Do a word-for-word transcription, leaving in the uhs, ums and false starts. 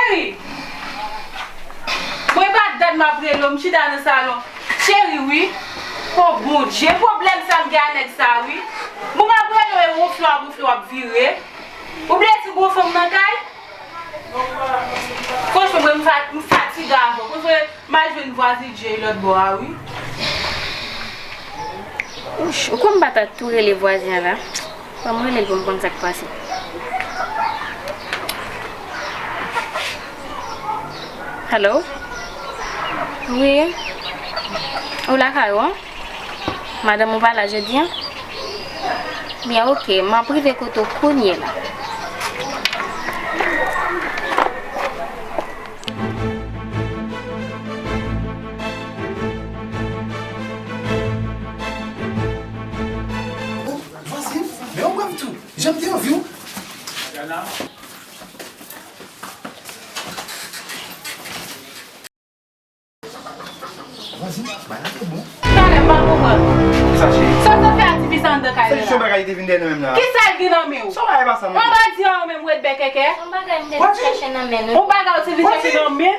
Cheri! Mwen pa dat m ap rele w, m chita nan salon. Cheri, wi. O Bondye, pwoblèm sa m gen a nèg sa, wi. Bon, m ap rele w, e wonfle w ap wonfle w ap vire. Ou bliye di gon fanm nan kay? Franchman, mwen, m fa-, m fatige avè w. Prefere m al jwenn vwazen Jay lòt bò a, wi. Ouch, ou kwè m pa ta tou rele vwazen an la? Ban m rele l pou m konn sa k pase. Hello? Wi? Ou lakay ou an? Madanm ou pa la jodi an? Byen, oke, m ap rive kote w kounye la. Vwazen, men yon brèv tou. Jan m te anvi w. Vwazen, bagay la te bon. Talè, m pa konprann. Kisa, cheri? Sa w te fè a tifi sa anndan kay la? Se jis yon bagay ki te vin dèyè nan men m nan. Kisa l gen nan men w? Sa w pa wè pa sa, non? Anba di a ou menm ret bèkèkè. Yon bagay m te vin chèche nan men nou. Yon bagay ou te vin chèche nan men?